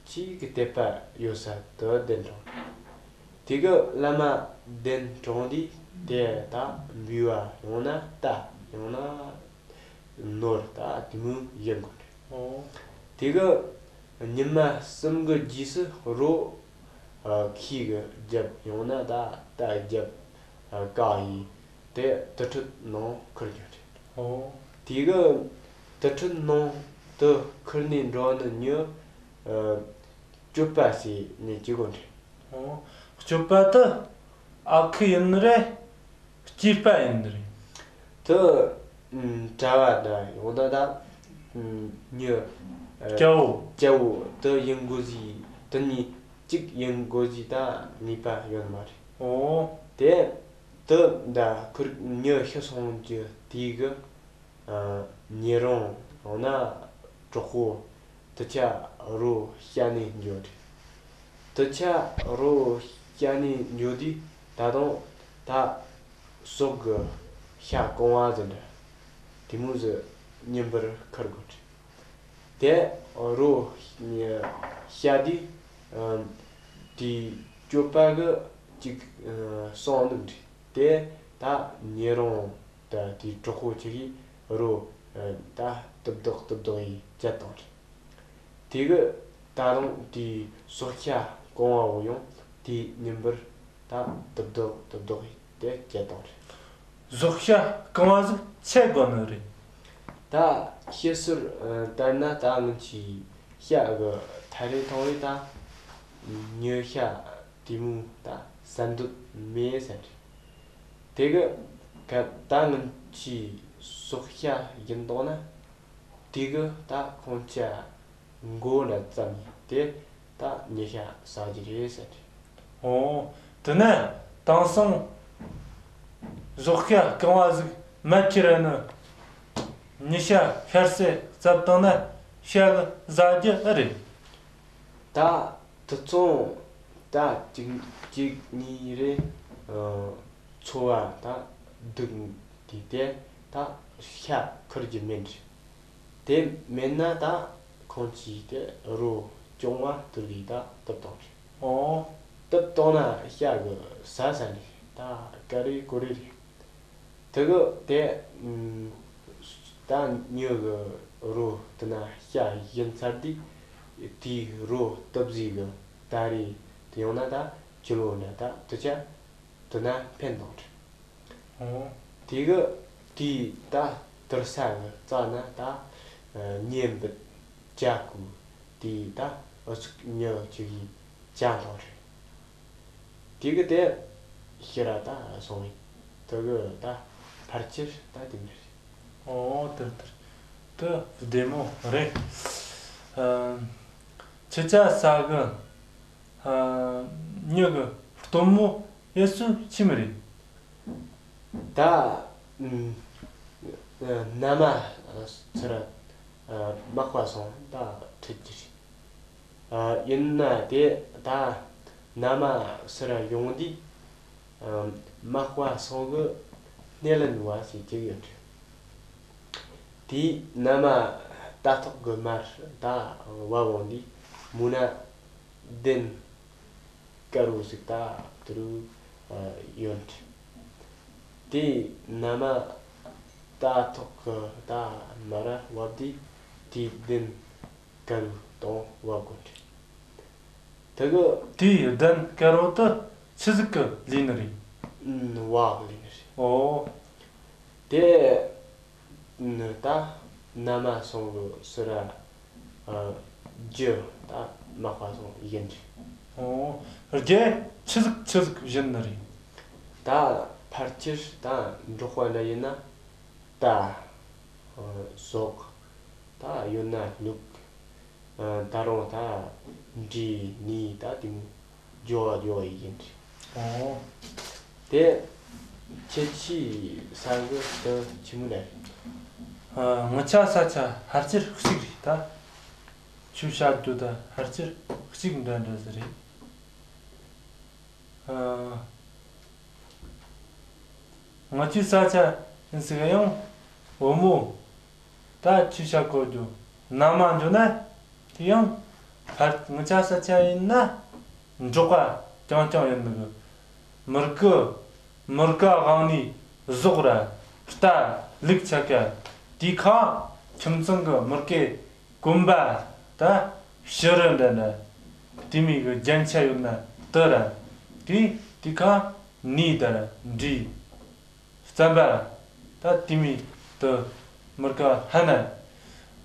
ཆོས་གི་དད་པ་ཡོད་ས་དེ་གདན་དྲངས། དེ་གི་བླ་མ་གདན་དྲངས་དུས་དེ་ད་འབུལ་བ་ཡང་ན་རྟ་ཡང་ན་ནོར་ད་དེ་མོ་ཡིན་དགོས་རེད། ཨོ། དེ་གི་ཉི་མ་གསུམ་གི་རྗེས་སུ་རོ་ཨ་ཁྱི་གི་རྒྱབ་ཡང་ན་ད་རྟ་རྒྱབ་ཨ་བཀག་ཡིས་དེ་དུར་ཁྲོད་ནང་ཁུར་རྒྱུ་རེད། ཨོ། དེ་གི་དུར་ཁྲོད་ནང་དུ་ཁུར་ནས་འགྲོ་ནི་མྱི་ཨ་སྤྱོད་པ་ཟེར་ནས་ཅི་གོ་འདྲ། ཨོ། སྤྱོད་པ་དེ་ཨ་ཁུ་ཡིན་ནི་རེད། སྐྱེས་པ་ཡིན་ནི་རེད། དེ་ཨམ་གྲྭ་བ་འདྲ་ཡང་ན་ད་ཨམ་མྱི་ཨ་སྐྱ་བོ། སྐྱ་བོ་དེ་ཡིན་དགོས་ཟེར། དེ་གཉིས་གཅིག་ཡིན་དགོས་ཟེར་ད་ངེས་པ་ཡོད་མ་རེད། ཨོ། དེ་དེ་འདྲ་ཁུར་མྱི་ཤི་སོང་རྒྱུ་དེ་གི་ཨ་ཉེ་རིང་ཡང་ན་གྲོགས་པོ་དེ་ཆ་རོ་བཤའ་ནས་འགྱོ་དུས། དེ་ཆ་རོ་བཤའ་ནས་འགྱོ་དུས་ད་དུང་ད་ཟོག་གི་ཤ་གང་བ་ཟིག་འདྲ་དེ་མོ་ཟིག་ཉིན་པར་ཁུར་དགོས་དུས། དེ་རོ་བཤའ་དུས་ཨ་དེའི་སྤྱོད་པ་གི་ཅིག་ཨ་སོང་ནི་འདྲ། དེ་ད་ཉེ་རིང་ད་དེའི་གྲོགས་པོ་ཆ་གིས་རོ་ཨ་ད་ཏུབ་ཏུབ་ཏུབ་ཏུབ་ཡེ་བཅད་བཏང་རེད། དེ་གི་ད་རུང་དེའི་ཟོག་ཤ་གང་བ་བོ་ཡང་དེའི་ཉིན་པར་ད་ཏུབ་ཏུབ་ཏུབ་ཏུབ་ཡེ་དེ་བཅད་བཏང་རེད། ཟོག་ཤ་གང་བ་ཟིག་ཆི་དགོས་ནི་རེད། ད་ཤི་ཟུར་ཨ་ལྟར་ན་ད་སྔོན་ཆད་ཤ་གི་ཐ་རེ་ཐོང་རེ་ད་མྱི་ཤ་དེ་མོ་ད་ཟ་འདོད་མེད་ཟེར། དེ་གི་ག་ད་སྔོན་ཆད་ཟོག་ཤ་ཡིན་དོག་ན། དེ་གི་ད་ཁོང་ཅག་མགོ་ལ་བཙེམས་ཏེ་ད་མྱི་ཤ་ཟ་རྒྱུ་རེད་ཟེར། ཨོ། དེ་ན་དེང་སང་ཟོག་ཤ་རྐང་བ་ཟིག་མ་ཁྱེར་ནི། མྱི་ཤ་ཤར་སེ་བཙབ་བཏང་ན་ཤ་གི་ཟ་རྒྱུ་ཨེ་རེད། ད་དེ་ཚོ་ད་གཅིག་གཅིག་གཉིས་རེ་ཨ་འཚོ་བ་ད་སྡུག་དུས་དེ་ད་ཤ་ཁུར་རྒྱུ་མེད་རེད། དེ་མེད་ན་ད་ཁོང་ཅིག་དེ་རོ་རྐྱང་བ་དེ་ལས་ད་གཏུབ་བཏང་རེད། ཨོ། གཏུབ་བཏང་ན་ཤ་གི་ཟ་ས་ནི་ད་ཀ་རེ་ཀོ་རེ་རེད། དེ་གི་དེ་ཨམ་ད་མྱི་གི་རོ་དེ་ན་ཤ་ཡིན་ཚར་དུས་དེའི་རོ་གཏུབ་ཟས་གི་ད་རེས་དེ་ཡང་ན་ད་ཁྱི་ལོ་ན་ད་དེ་ཆ་ དེ་ན་འཕེན་དང་། ཨོ། དེ་གི་དེའི་ད་དུར་ས་གི་རྩ་ན་ད་ཉེ་འབུད་ཅ་གུ་དེའི་ད་ཨུ་ཚུགས་ཉི་གཅིག་གི་ཅ་ལྷོ་རེད། དེ་གི་དེ་ཤི་ར་ད་སོང་བས། དེ་གི་ད་ཕལ་ཆེར་ད་དེ་མི་རེད། ཨོ། དེར་དེར་དེ་བདེ་མོ་རེད། ཨ། ཁྱི་ཅ་ས་གི་ཨ། མྱི་གི་སྟོན་མོ་ཡེ་སུ་ཆི་མི་རེད། ད་ཨ་མནའ་མ་ཟེར་ར་མག་པ་སོང་ད་ཁྲིད་ཀྱི་རེད། ཡིན་ན་དེ་ད་མནའ་མ་ཟེར་ར་ཡོང་དུས་མག་པ་སོང་གི་སྣེ་ལེན་བ་ཟེར་གྱི་ཡོད་རེད། དེའི་མནའ་མ་ད་ཐོག་གི་མར་ད་བབ་འོང་དུས་མུ་ན་གདན་དཀར་བོ་ཟིག་ད་དུ་རུ་ཡོད། དེ་མནའ་མ་ད་ཐོག་གི་ད་མར་བབས་དུས་དེའི་གདན་དཀར་བོ་དང་བབ་དགོས། དེ་གི་དེའི་གདན་དཀར་བོ་དེ་ཆི་ཟིག་གི་ལས་ནི་རེད། ཨུམ། བག་ལས་ནི་རེད། ཨོ། དེ་ནི་ད་མནའ་མ་སོང་གི་ཟེར་ར། ཨ། རྒྱུ་ད་མག་པ་སོང་ཡིན་རེད། ཨོ། རྒྱུ་ཆི་ཟིག་ཆི་ཟིག་བྱིན་ནི་རེད། ད་ཕལ་ཆེར་ད་འབྲོག་པ་འདྲ་ཡིན་ན་རྟ། ཨ། ཟོག་ད་ཡོད་ན་སྨྱུག་ཨ། ད་རུང་ད་འབྲས་ནས་ད་དེ་མོ་འགྱོ་བ་འགྱོ་བ་ཡིན་རེད། ཨོ། དེ་ཁྱེད་ཆོའི་ས་གི་དེ་ཆི་མོ་རེད། ཨ། ངི་ཆ་ས་ཆ་ཕལ་ཆེར་གཅིག་རེད་ད། ཁྱོས་བཤད་རྒྱུ་ད་ཕལ་ཆེར་གཅིག་འདྲ་འདྲ་ཟིག་རེད། ཨ། ང་ཚོའི་ས་ཆ་ཡིན་ཟིག་ཡང་བུ་མོ། ད་ཁྱོས་བཤད་གོ་རྒྱུ་མནའ་མ་འཇོག་ན་དེ་ཡང་ཕར་ངི་ཆ་ས་ཆ་ཡིན་ན་འབྲོག་པ་རྐྱང་རྐྱང་ཡིན་ནི་གི། མུར་གེ་མུར་གེ་དབང་ནི་ཟོག་ར་རྟ་ལུག་ཆ་ག་དེའི་ཁ་ཁྱིམ་ཚང་གི་མུར་གེ་གོམ་པ་ད་ཕྱི་རུ་འདྲ་འདྲ། དེ་མོ་གི་རྒྱན་ཆ་ཡོད་ན་དེ་ར། དེ་དེ་ཁ་ནས་དར་འབྲས་རྩམ་པ་ད་དེ་མོ་དེ་མུར་གེ་ཧ་ན།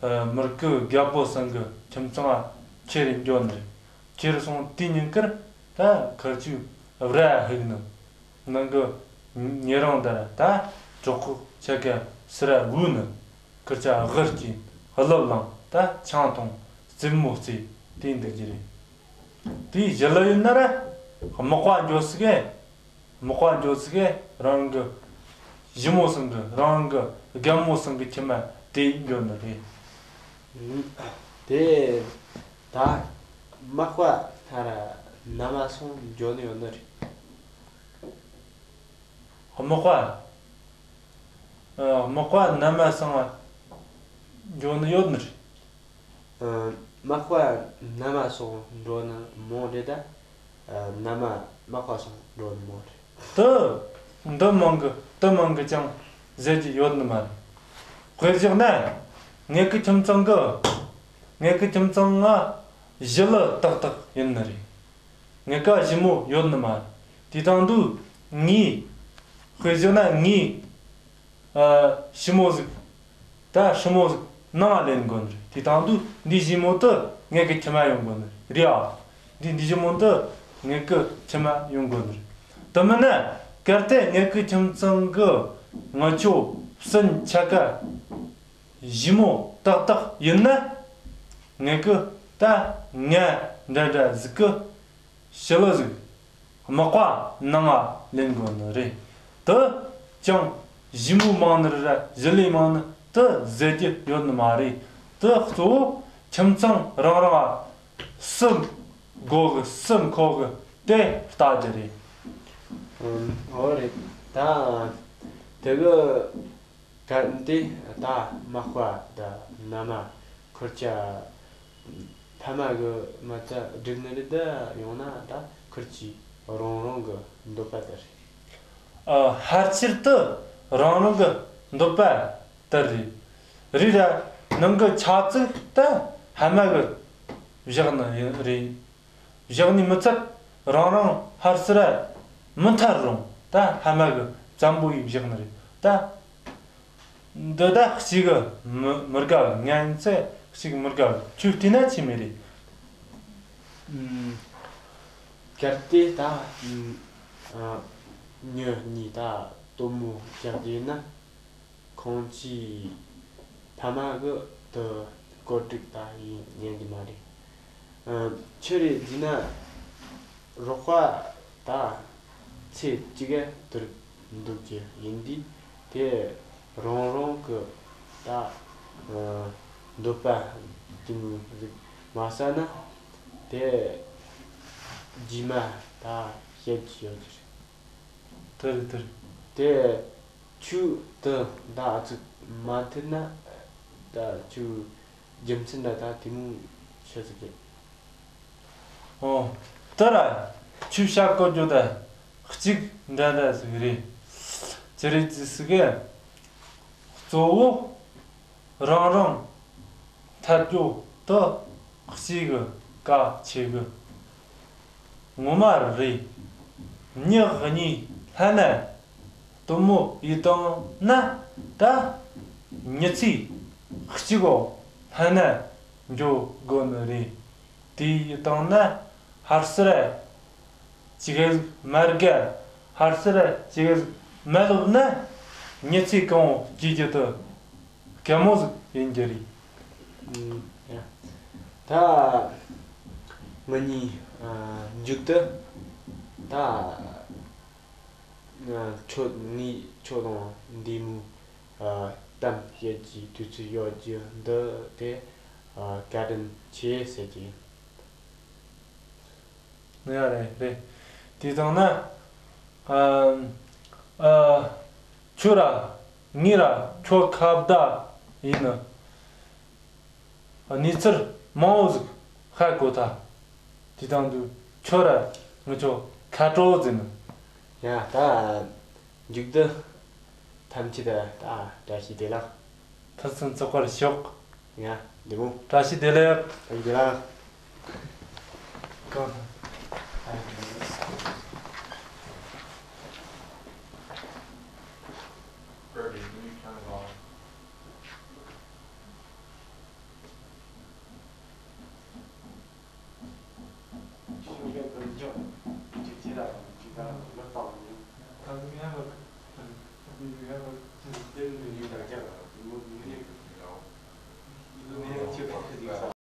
ཨ། མུར་གེ་རྒད་པོ་ཚང་གི་ཁྱིམ་ཚང་ང་ཁྱེར་རེ་འགྱོ་ནི་རེད། ཁྱེར་སོང་དེ་ཉིན་ཀར་ད་ཁར་ཆུ་བར་ཧིག་ནི། ནང་གི་ཉེ་རང་དར་ད་གྲོགས་ཁོག་ཆ་ག་སི་ར་བུ་ནི། ཁུར་ཆ་གར་གྱིས་ལོབ་ལང་ད་ཆང་འཐུང་རྩེད་མོ་རྩེ་དེ་འདུག་གི་རེད། དེའི་ཞི་ལུ་ཡིན་ན་ར་མག་པ་འགྱོ་ཟིག་གེ། མག་པ་འགྱོ་ཟིག་གེ་རང་གི་ཞི་མོ་ཚང་གི་རང་གི་རྒན་མོ་ཚང་གི་ཁྱིམ་མ་དེ་འགྱོ་ནི་རེད། དེ་ད་མག་པ་ཐ་ར་མནའ་མ་སོང་འགྱོ་ནི་ཡོད་ནི་རེད། མག་པ། ཨ། མག་པ་མནའ་མ་སོང་ང་འགྱོ་ནི་ཡོད་ནི་རེད། ཨ། མག་པ་མནའ་མ་སོང་འགྲོ་ནི་མང་རེད་ད། ཨ། མནའ་མ་མག་པ་སོང་འགྲོ་ནི་མང་རེད། དེ་འདི་མང་གི་དེ་མང་གི་ཅང་ཟེར་རྒྱུ་ཡོད་ནི་མ་རེད། དཔེར་བཞག་ན་ངེད་ཀྱི་ཁྱིམ་ཚང་གི་ངེད་ཀྱི་ཁྱིམ་ཚང་ང་ཞི་ལུ་ཏག་ཏག་ཡིན་ནི་རེད། ངེད་ཀ་ཞི་མོ་ཡོད་ནི་མ་རེད། དེ་དང་དུ་ངའི་དཔེར་བཞག་ན་ངའི་ཨ། ཞི་མོ་ཟིག་ད་ཞི་མོ་ཟིག་ནང་ལེན་དགོས་ནི་རེད། དེ་དང་དུ་འདི་ཞི་མོ་དེ་ངེད་ཀྱི་ཁྱིམ་མ་ཡོང་དགོས་ནི་རེད་ཨ། འདི་འདི་ཞི་མོ་དེ་ངེད་ཀྱི་ཁྱིམ་མ་ཡོང་དགོས་ནི་རེད། དེ་མིན་ན་གལ་ཏེ་ངེད་ཀྱི་ཁྱིམ་ཚང་གི་ང་ཆོ་སུན་ཆ་ག་ཞི་མོ་ཏག་ཏག་ཡིན་ན། ངེད་ཀྱི་ད་ང་འདྲ་འདྲ་ཟིག་གི་ཞི་ལུ་ཟིག་མག་པ་ནང་ང་ལེན་དགོས་ནི་རེད། དེ་ཅང་ཞི་མོ་མང་ནི་ར་ཞི་ལུ་མང་ནི་དེ་ཟེར་རྒྱུ་ཡོད་ནི་མ་རེད། དེ་གཙོ་བོ་ཁྱིམ་ཚང་རང་རང་ང་སུ་དགོ་གི་སུ་མཁོ་གི་དེ་ལྟ་རྒྱུ་རེད། ཨོ་རེད། ད་དེ་གི་གལ་ཏེ་ད་མག་པ་ད་མནའ་མ་ཁུར་ཆ་ཕ་མ་གི་མ་རྩ་སྒྲིག་ནི་རེད་ད། ཡང་ན་ད་ཁུར་ཆ་རང་རང་གི་འདོད་པ་ལྟར་རེད། ཨ། ཕལ་ཆེར་དུ་རང་རང་གི་འདོད་པ་ལྟར་རེད། རེད་ར་ནང་གི་ཆ་ཚིག་ད་ཕ་མ་གི་བཞག་ནི་ཡིན་རེད། བཞག་ནས་མི་ཚད་རང་རང་ཕར་སི་ར་མི་ཐར་རུང་ ད་ཕ་མ་གིས་བཙན་པོ་ཡེས་བཞག་ནི་རེད། ད་འདི་ད་གཅིག་གི་མི་མི་དགའ་གི། ངན་ཚད་གཅིག་མི་དགའ་གི། ཁྱོས་བལྟས་ན་ཆི་མོ་རེད། ཨུམ། གལ་ཏེ་ད་ཨུམ་ཨ་མྱི་གཉིས་ད་དོ་མོ་རྒྱག་རྒྱུ་ཡིན་ན། ཁོང་ཚོའི་ཕ་མ་གིས་དེ་བཀོད་སྒྲིག་ད་ཡེ་ཉན་རྒྱུ་མ་རེད། ཨ། ཆི་རེད་ཟེར་ན། རོགས་པ་ད་ཚེ་གཅིག་གི་དུར་འདུག་རྒྱུ་ཡིན་དུས། དེ་རང་རང་གི་ད་ཨ་འདོད་པ་དེ་མོ་ཟིག་མ་བསམ་ན། དེ་རྗེས་མ་ད་བཤད་རྒྱུ་ཡོད་རྒྱུ་རེད། དེ་རེད། དེ་རེད། དེ་ཁྱོས་དེ་ད་ཨ་ཙི་མ་མཐུན་ན། ད་ཁྱོས་རྒྱུ་མཚན་ད་ད་དེ་མོ་ཆི་ཟིག་རེད། ཨོ། དེ་ར་ཁྱོས་བཤད་གོ་རྒྱུ་ད་གཅིག་འདྲ་འདྲ་ཟིག་རེད། ཅི་རེད་ཟེར་གི། གཙོ་བོ་རང་རང་ཐར་རྒྱུ་དེ་གཅིག་གི་གལ་ཆེ་གི། ངོ་མ་རེད། མྱི་གཉིས་ལྷན་ན་དོ་མོ་ཡེས་བཏང་ན། ད་མྱི་ཚེ་གཅིག་པོ་ལྷན་ན་འགྱོ་དགོས་ནི་རེད། དེ་ཡེས་བཏང་ན་ཕར་ཚུར་ཅིག་མ་དགའ། ཕར་ཚུར་ཅིག་མ་ལོབས་ན། མྱི་ཚེ་གང་བོ་སྐྱེལ་རྒྱུ་དེ་དཀའ་མོ་ཟིག་ཡིན་རྒྱུ་རེད། ཨུམ། ཡ། ད་ང་གཉིས་ཨ་མཇུག་ཏུ་ད་ཨ་ཁྱོད་ངས་ཁྱོད་དང་འདི་མོ་ཨ་གཏམ་བཤད་རྒྱུའི་དུས་ཚོད་ཡོད་རྒྱུ་འདི་དེ་ཨ་བཀའ་དྲིན་ཆེ་ཟེར་རྒྱུ་ཡིན། ཡ། རེད་རེད། དེ་དང་ན། ཨ་ཨ་ཁྱོད་ར་ངས་ར་ཁྱོད་ཁ་བརྡ་ཡེ་ནི། གནས་ཚུལ་མང་བོ་ཟིག་ཤེས་གོ་ཐལ། དེ་དང་དུ་ཁྱོད་ར་ངས་ཁྱོད་ཁ་དྲོ་ཟེར་ནི། ཡ། ད་མཇུག་ཏུ་ཐམས་ཅད་ད་བཀྲ་ཤིས་བདེ་ལེགས། ཐུགས་སུན་ཚོགས་པར་ཤོག། ཡ། བདེ་མོ། བཀྲ་ཤིས་བདེ་ལེགས། བཀྲ་ཤིས་བདེ་ལེགས། གང་།